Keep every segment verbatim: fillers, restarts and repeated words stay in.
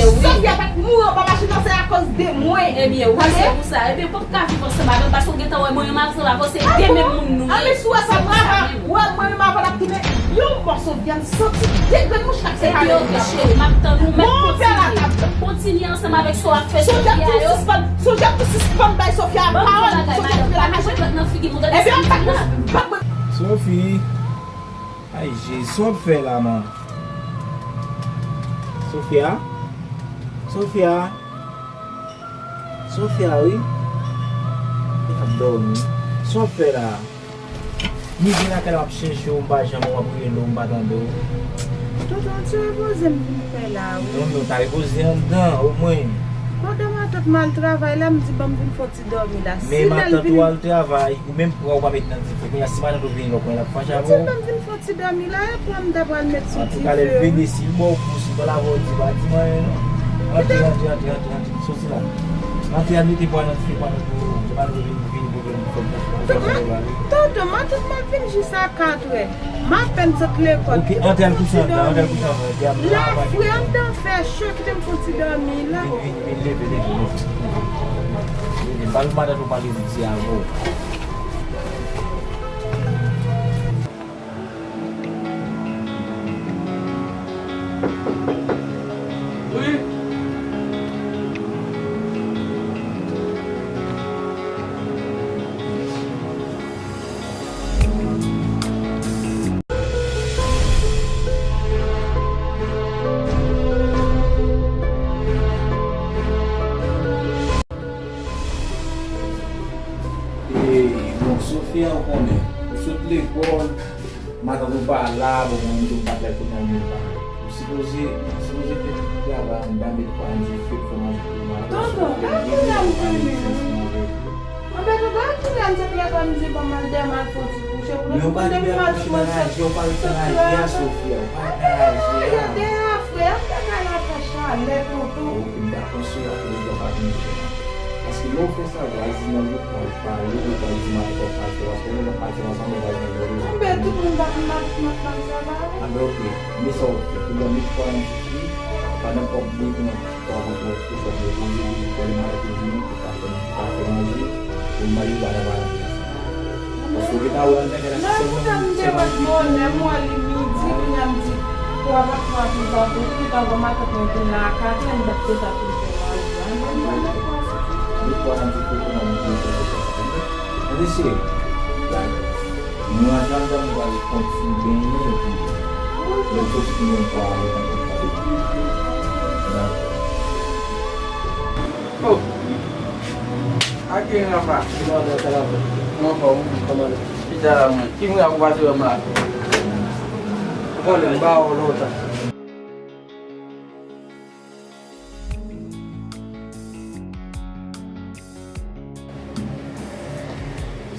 Sofia pa t mouri anba machin nan, se akoz de mwen. Ebyen, wi, se pou sa. Ebyen, w p ap ka viv ansanm avè m, paske w gentan wè mwen menm avè w, se de menm moun nou ye. Anben, si w wè sa, brava. Ou wè mwen menm avè l ap tounen yon mòso vyann santi de grenn mouch k ap separe nou. Ebyen, oke, cheri, m ap tann ou, m ap kontinye. Kontinye ansanm avèk sa w ap fè Sofia yo. Sonje pou sispann bay Sofia pawòl. Ebyen, m pa t nan. Sophie. Ay, Jezi, sa w ap fè la, man? Sofia? Sofia? Sofia, wi. Li ap dòmi. Sa w ap fè la? M vin lakay la, m ap chèche w, m pa janm wè w, m ap rele w, m pa tande w. Tonton, se repoze m vin fè la, wi. Non, men w ta repoze anndan, omwen. Pandan matant m al travay la, m di, "Ban m vin fè yon ti dòmi la." Men matant ou al travay, ou menm pran, ou pa met nan dife. Kounye a, si matant ou vini, lè w konnen l ap fache avè w. Ban m vin fè yon ti dòmi la, e pran m ta pral met sou dife. Antouka, lè l vini, si l ba w kou, si l pa lave w, di pa di m anyen, non. Antre, antre, antre, antre, antre. Soti la. Antre, al mete pwa nan dife, pwa nan dife. Tonton, matant m ap vin jis a katrè. M apèn sot lekòl. Oke, antre al kouche anndan, antre al kouche anndan. Di a m la, pa gen. La frè, anndan fè cho, kite m fè yon ti dòmi la. Vin, vin, vin, leve, leve, leve. Leve, pale matant ou pale pou di avè w. Wi. E, bon, Sofia, ou konnen, ou sot lekòl, matant ou pa la, bon, mwen menm tou m pa t la kounye a, men pa. Ou sipoze, ou sipoze fè tout travay anndan, met pwa nan dife, fè manje pou matant. Tonton, pa kounye a m konnen. Anben, tonton, e kounye a m sot lekòl, m di, "Bon, m al dèyè m al fè yon ti kouche." Pou nou konnen pou matant mwen sot travay. Anben, dèyè a, frè, m pa ka la fè chalè, tonton. Paske lè w fè sa, vwazinaj yo pral pale, yo pral di matant w ap pase, paske lè w ap pase ansanm, vwazinaj yo bezwen. Anben, tout moun pa konn matant mwen ap pase a, pa vre? Anben, oke. Men sa w ap fè, ou dòmi pou pran yon ti fi, pandan w ap bouyi pou nan ti twa pou w pou w fè repoze, pou w pale matant ou vini, pou w ka fè, pou w ka fè manje, pou l manje, ou pa nan pale ansanm. Paske w gentan wè anndan gen la sèlman, sèlman piti. Mwen menm, mwen li midi, kounye a m di, twa pa twa pou l pa pou li, pa bon, matant mwen vin la a katrè, m t ap gentan fin fè manje. Anben, mwen menm, mwen. Li pran nan ti kote nan mwen, mwen fè sa. Tande cheri, gade. Nou rantre anndan, nou pral fè yon ti benyen, epi lè w soti pou mwen pale, tankou pale. Dakò. Oh! Ake rafa. Kòman w fè? Kòman w fè? Kòman w fè? Chita la, mwen. Ki moun ap pase wè m la? Ou konnen, m ba w lontan.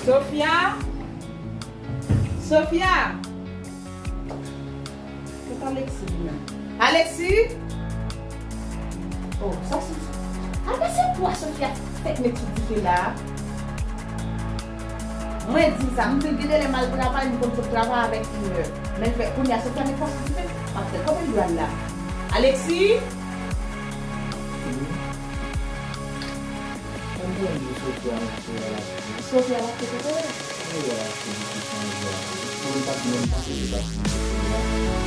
Sofia! Sofia! Kot Alexis li menm? Alexis! Oh, sa se. Alexis, kwa Sofia fèk met sou dife la? Mwen di sa, m di l gen de lè m al travay, m konn sot travay avèk inè. Men l fè, kounye a Sofia met kwa sou dife, m ap fè kòman l dwe al la. Alexis! Mwen konn di Sofia, Sofia la. Sofia la, se kote? Mwen pa t menm panse se pa ti mesye la.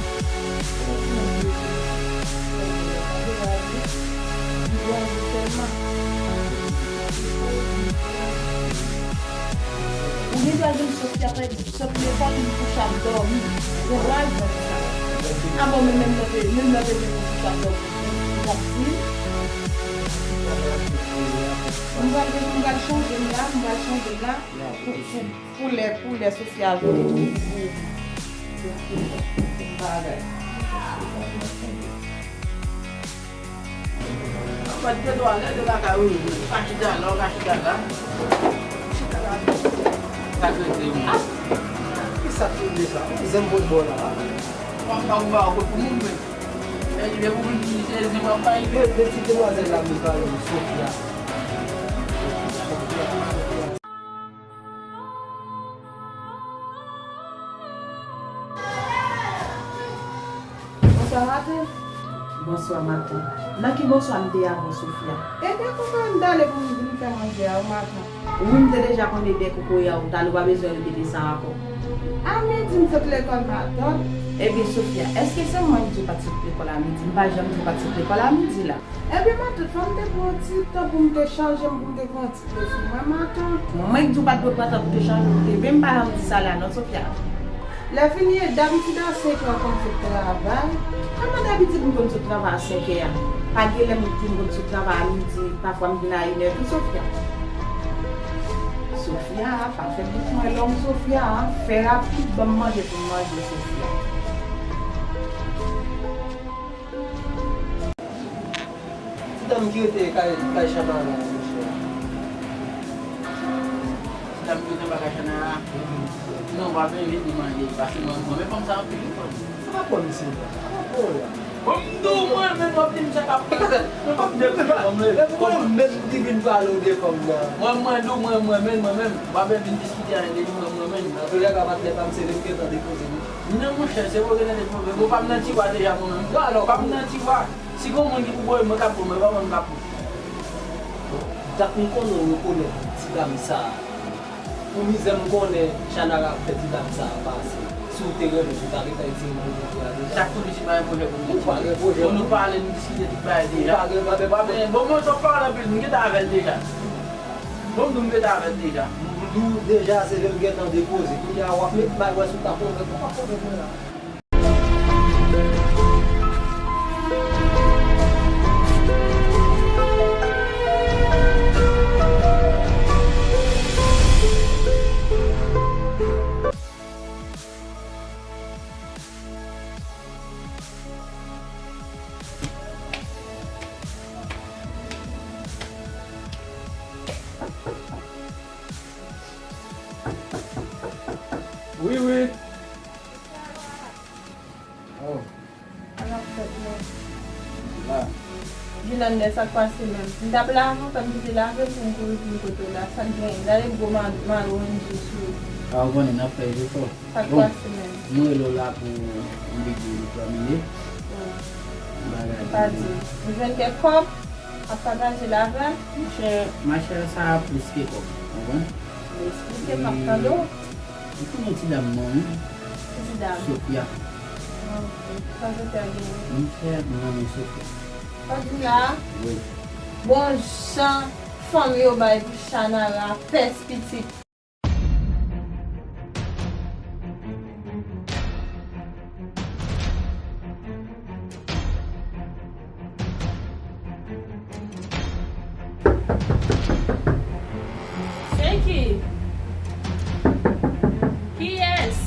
Se pa ti mesye. Li raje tèlman. Ou gen dwa jwenn Sofia, pa egzanp, sot lekòl, li kouche ap dòmi. Ou gen dwa jwenn sa. A bon, men menm nan te, menm nan te vin kouche ap dòmi. Li ap di. M pral, m pral chanje m la, m pral chanje m la. Pou, pou, pou lè, pou lè Sofia vini, pou, pou, pou bagay. Anfèt, gen dwa lè de lakay ou, ou ka chita la, ou ka chita la. Chita la. Sa k rete, wi. Kisa k rete sa? Zen bòt bò la. M ap ba ou ba ou pou moun, men. Men li de pou vin di Jezi, m ap bay. Men, men ti demwazèl la, m pale, Sofia. Bonswa, matant. Bonswa, matant. Nan ki bonswa m te avè w, Sofia? Ebyen, kòman m t ale pou m vin fè manje a, wi, matant? Wi, m te deja konnen de kokoye a, ou t ale, ou pa bezwen repete sa ankò. A midi, m sot lekòl, matant. Ebyen, Sofia, èske se mwen ki di w pa t sot lekòl a midi? M pa janm di w pa t sot lekòl a midi la. Ebyen, matant, fò m te pran yon ti tan pou m te chanje m, pou m te pran yon ti pòz sou mwen, matant. Mwen k di w pa t dwe pran tan pou te chanje w, ebyen, m pa janm di sa la, non, Sofia. Lè fini, e dabitid a senk è w konn sot travay. Kòman dabitid m konn sot travay a senk è a? Pa gen lè m di m konn sot travay a midi, pafwa m vin a inè tou, Sofia. Sofia, pa fè bout mwen long, Sofia, fè rapid, ban m manje pou m manje, Sofia. Ti dam ki rete kay, kay Chana la, monchè. Ti dam ki rete anba kay Chana la. Non, pa vin vin di manje, paske mwen, mwen renmen fanm sa anpil, wi, fanm. Sa pa pran misye la. Sa pa pran la. Bon, m di w mwen renmen, w ap di m sa k ap pase. Mwen pa vle di fanm la. Mwen menm ki vin pale w de fanm nan. Mwen, mwen di w mwen, mwen renmen, mwen menm. Pa vin vin diskite anyen de li, mwen, mwen renmen. Nan tou lè ka, patnè pa m, se li m gentan depoze, wi. Non, monchè, se ou gentan depoze. Bon, pa m nan tiwa deja, mwen menm. Non, non, pa m nan tiwa. Si gon moun ki pou boule, mwen k ap boule, mwen pa konn m p ap boule. Dat m konnen w rekonèt ti dam sa a. Pou mizè m konnen Chanara ap fè ti dam sa a pase. Si w te renmen, si w ta ret nan ti moun pou w a deja. Chak pou li si pa gen pwojè pou nou. Ou pa gen pwojè. Bon, nou pale, nou diskite tout bagay deja. Ou pa gen, pa gen. Pa gen. Bon, mwen, sa w pale anpil, m gentan avè l deja. Bon, m di w m gentan avè l deja. M di w deja, se li m gentan depoze. Kounye a, w ap met may wè si w ta konvenk ou pa konvenk mwen la. Wi, wi. Oh. Sa k ap fèt, non? La. Gilande, sa k pase menm? M t ap lave, fè m kite lave pou m kouri vin kote w la. Sa k genyen? Gade gwo ma-, mawon m sou ou. A, ou konnen n ap fè jefò. Sa k pase menm? Bon, nou rele w la pou yon videyo nou planiye. Bon. Yon bagay. Pa di. Ou jwenn kèk kòb? Ap pataje l avè m? Monchè, machè, sa a plis ke kòb, ou konprann? Esplike m, m ap tande w. Ou konnen ti dam nan, wi. Ki ti dam? Sofia. Ah, ok. Sa Sofia genyen? Monchè, m renmen Sofia. Sa w di la? Wi. Bon jan fanm yo bay pou Chanara pès pitit. Se ki? Kiyès?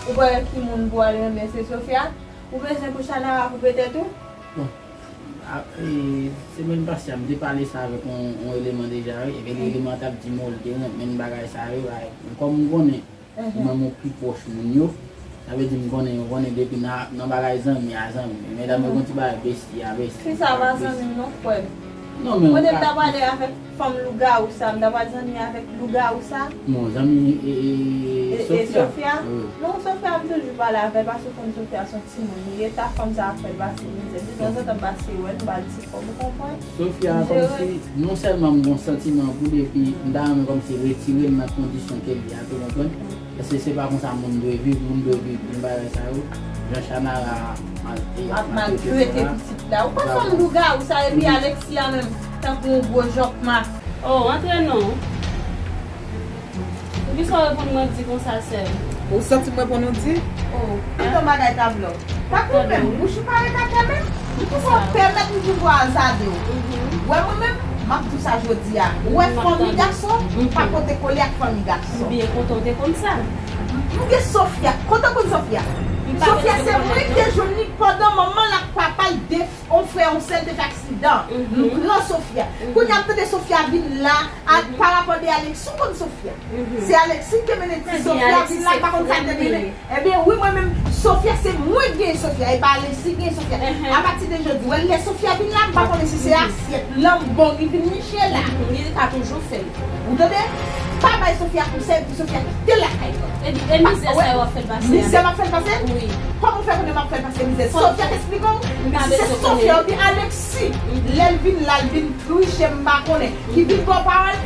Ou pa wè ki moun pou al renmen, se Sofia? Ou bezwen pou Chanara koupe tèt ou? Bon, a, e, semèn pase a, m te pale sa avèk yon, yon eleman deja, wi. Ebyen, eleman an t ap di m, o, l te renmen bagay sa yo, bagay. Kòm m konnen, ou menm ou pi pwòch moun yo, sa vle di m konnen, ou konnen depi nan, nan bagay zanmi a zanmi. Medam yo gon ti bagay besti a besti. Fi sa pa zanmi m non, frè m. Non, men kote m ta prale avèk fanm lougawou sa, m ta pral zanmi avèk lougawou sa? Non, zanmi, e, e, e, e, Sofia. Sofia? Wi. Non, Sofia, m toujou pale avè l, paske w konn Sofia se yon timoun li ye, ta fanm sa ap fè l pase mizè. Detanzantan m pase wè l, m ba l ti kòb, ou konprann? Sofia, kòmsi, non sèlman m gon santiman pou li, epi m ta renmen kòmsi retire l nan kondisyon ke l ye a, ou konprann? Paske se pa konsa moun dwe viv, moun dwe viv, moun bagay sa yo. Jan Chanara mal, e, ap maltrete pitit la. Ou pa fanm lougawou sa, epi Alexia menm, tankou yon gwo jòkma. Oh, antre non. Poukisa w reponn mwen di konsa, sè m? Ou santi m reponn ou di? Oh. Yon bagay ta vle w. Pa pou menm, bouch ou pa ret atè menm. Ou poko pèmèt m di vwa a zade w. Wè mwen menm, m ap di w sa jodi a. Ou wè fanmi gason, pa pote kole ak fanmi gason. M byen kontan w te konn sa. M gen Sofia. Kote w konn Sofia? Sofia se mwen ki te jwenn li pandan manman l ak papa l de on frè, on sè, l te fè aksidan. M pran Sofia. Kounye a m tande Sofia vin la, a, pa rapò de Alexis, ou konn Sofia. Se Alexis ki te mennen ti Sofia vin la, m pa konn sa l te mennen. Ebyen, wi, mwen menm, Sofia, se mwen ki genyen Sofia, e pa Alexis ki genyen Sofia. Apati de jodi, wè, lè Sofia vin la, m pa konnen si se asyèt, lanbò ki vin niche la. Li ka toujou fè l. Ou tande? Pa bay Sofia konsèy pou Sofia kite lakay mwen. E mizè sa yo ap fè l pase. Mizè m ap fè l pase? Wi. Kòman w fè konnen m ap fè l pase mizè? Sofia te eksplike w? Men si se Sofia oubyen Alexis, lè l vin la, l vin riche, m pa konnen, ki vin ba w pawòl,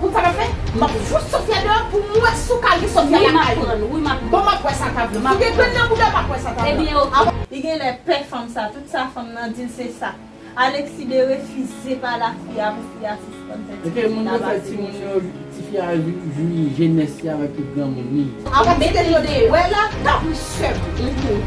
konn sa m ap fè? M ap fout Sofia deyò pou m wè si w ka gen Sofia lakay ou. Bon, m ap wè sa k ap vle. Si w gen grenn nan bouda, m ap wè sa k ap vle. Li genlè pè fanm sa, tout sa fanm nan di l se sa. Alexis de refize pale a fi a pou fi a sispann fè ti moun yo fè timoun yo, tifi a jwi jenès li avèk tout granmoun li. Apati de jodi, wè la, tanpri sè m.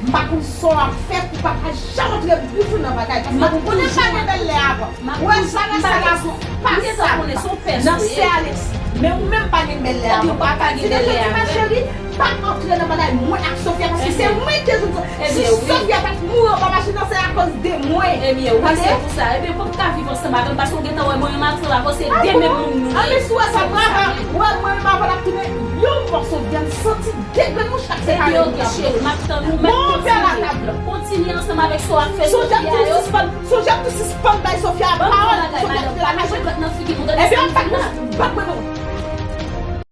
M pa konn sa w ap fè pou pa ka janm antre bouch ou nan bagay. Paske m konnen m pa gen bèl lè avan. Wè sa nan sa gason pa sa nan sè Alexis. Men ou menm pa gen bèl lè avan. Apati de jodi, ma chérie, pa antre nan bagay mwen ak Sofia, paske se mwen ki te di w sa. Si Sofia pa t mouri anba machin nan, se akoz de mwen. Ebyen, wi, se pou sa. Ebyen, ou p ap ka viv ansanm avè m, paske ou gentan wè mwen menm ak Sofia se de menm moun nou ye. Anben, si w wè sa, bravo. Ou wè mwen menm avè l ap tounen yon mòso vyann santi de grenn mouch k ap separe nou. Ebyen, ok, cheri, m ap tann ou, men kontinye. Kontinye ansanm avèk sa w ap fè Sofia yo. Sonje m tou sispann, sonje m tou sispann bay Sofia pawòl. Sofia kite lakay mwen. Ebyen, w ap bat mwen non.